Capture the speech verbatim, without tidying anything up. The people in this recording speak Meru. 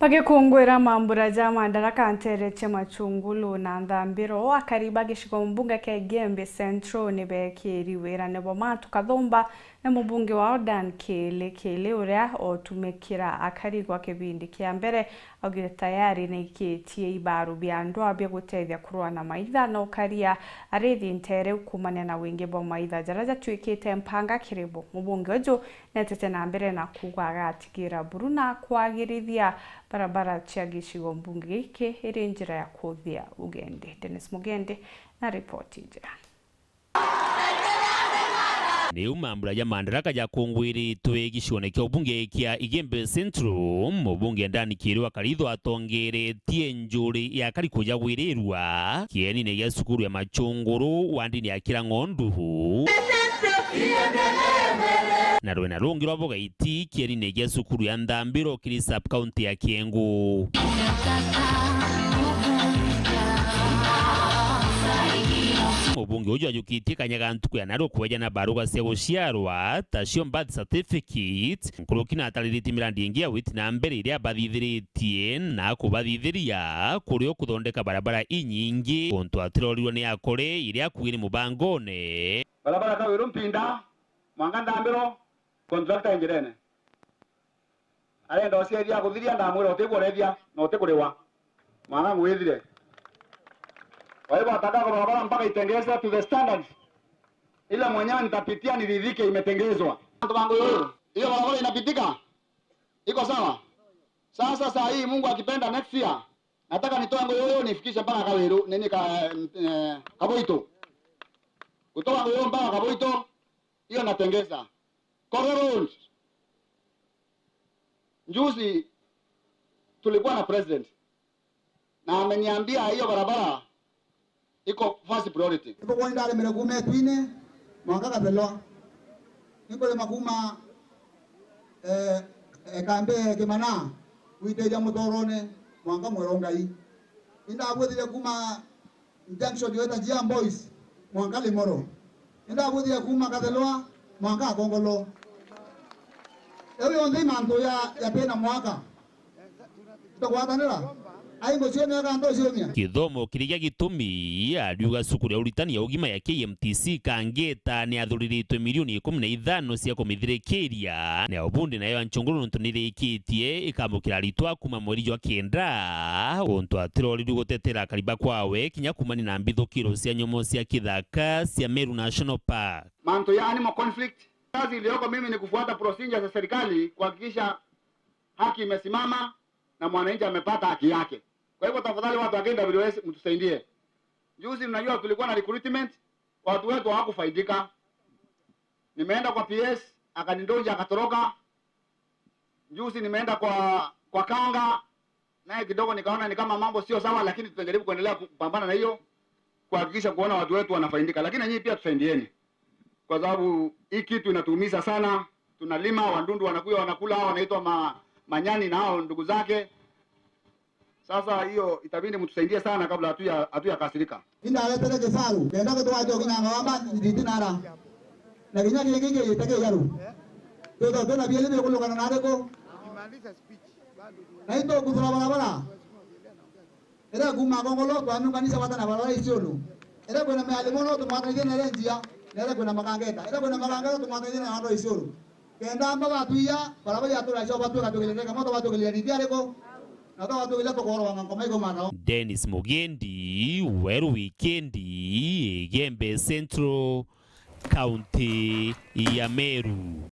Bagikungwira mambura ja Madaraka nteere cia Machungulu na Nthambiro, akari ba gicigo mbunge kia Igembe Central ni beekiri wirane bwa mantu kathumba ni mubunge wao Dan Kili. Kili, uria utumikira akari gwa kibindi kia mbere, augire tayari naikitie ibaru bia ndwaa bia gutethia kurua na maitha na ukaria arithi nteere kuumania na wingi bwa maitha jaria jatuikite mpanga kiri bo. Mubunge uju neetete na mbere na kuuga agatigira buru na kwagirithia barabara cia gicigo mbunge giki iri njira ya kuthia ugendi. Dennis Mugendi na ripoti iji. Niu mambura ja Madaraka jakungwiritwe gicione kia ubunge kia Igembe Central, mubunge Dan Kili wa Karitho atongeretie njuri ya akari kuja gwirirwa kienine gia cukuru ya Machungulu wa ndini ya Kirang'ondu. Na rwena rungi rwa bugaiti kienine gia cukuru ya Nthambiro kiri sub county ya Kiengu. Mubunge uju ajukitie kanya ga ntuku ya naru kweja na baruga cia guciarwa, tacio birth certificate, nkuruki na atariritie mirandi ingi ya witi na mbere iria bathithiritie na kubathithiria kuri o kuthondeka barabara inyingi, untu atirorirwe ni akore iria akugi ni mubangone. Barabara Kawiru Mpinda, mwanka Nthambiro, contractor njirene. Arenda uciethia aguthiria, ndamwira, utigwa urethia na utiguriwa. Mwana ngwithire. Kwa hivyo, ataka barabara mpaka itengenezwe to the standards. Ile mwenyewe nitapitia niridhike imetengenezwa. Watu wangu yoyo, hiyo barabara inapitika? Iko sawa? Sasa saa hii, Mungu akipenda, next year, nataka nitoe Ngoyoyo nifikishe mpaka Kawiru, nini ka, eh, Kaboito. Kutoka Ngoyoyo mpaka Kaboito, hiyo natengeza. Koro Road. Juzi tulikuwa na president. Na ameniambia hiyo barabara iko first priority. Ibukwoni ndarimire kuuma Etwine mwanka Gathelwa. Nikurima kuuma, eh, eh, Kambe Kimana gwitithia Mutorone mwanka Mwerongai. Indabwithire kuuma junction yeta Jia Boys mwanka Limoro. Indabwithire kuuma Gathelwa mwanka Akongolo. Iu yonthe i mantu ya, yatena mwaka. Tugwatanira. Ai nguciumia kana ntuciumia? Githomo kiri gia gitumi, ariuga cukuru ya uritani ya ugima ya K M T C Kangeta ni athuriritwe milioni ikumi na ithano cia kumithirikiria, na ubundi nayo ya Nchunguru nontu nirikitie ikamukira aritwa kuma mweri jwa kenda, untu atirorirwe gutetera akari ba kwawe kinya kumania na mbithukiro cia nyomo cia kithaka cia Meru National Park. Mantu ya animal conflict, kazi iliyoko mimi ni kufuata procedure za serikali kuhakikisha haki imesimama na mwananchi amepata haki yake. Kwa hivyo, tafadhali, watu wa K W S, mtusaidie. Juzi, mnajua, tulikuwa na recruitment, watu wetu hawakufaidika. Nimeenda kwa P S, akanidonja, akatoroka. Juzi nimeenda kwa, kwa Kanga, naye kidogo nikaona ni kama mambo sio sawa, lakini tutajaribu kuendelea kupambana na hiyo, kuhakikisha kuona watu wetu wanafaidika. Lakini na nyinyi pia tusaidieni, kwa sababu hii kitu inatuumiza sana. Tunalima, wadudu wanakuja wanakula, hao wanaitwa ma-, manyani na hao ndugu zake. Sasa hiyo itabidi mtusaidie sana kabla hatuja-, hatujakasirika. Indaretere kibaru, kenda gutwaja ukinyanga wamba nditi nara. Na kinya giki giyite kijaru. Twitho twina bieli bikulukana na ariku? Na itukuthura barabara. Ere kuma Kongolo twamiunganisha wata na barabara Isiolo. Ere kwina mialimo no tumwatanithie na ere njia, na ere kwina Makangeta. Ere kwina Makangeta tumwatanithie na watu Isiolo. Kenda amba batwia, barabara ya tura cio batwika tugeleleka, moto batugelelia niti ariko? Na to batugelelia tukorwa ngoma iko marao. Dennis Mugendi, Weru Wikendi, Igembe Central, County ya Meru.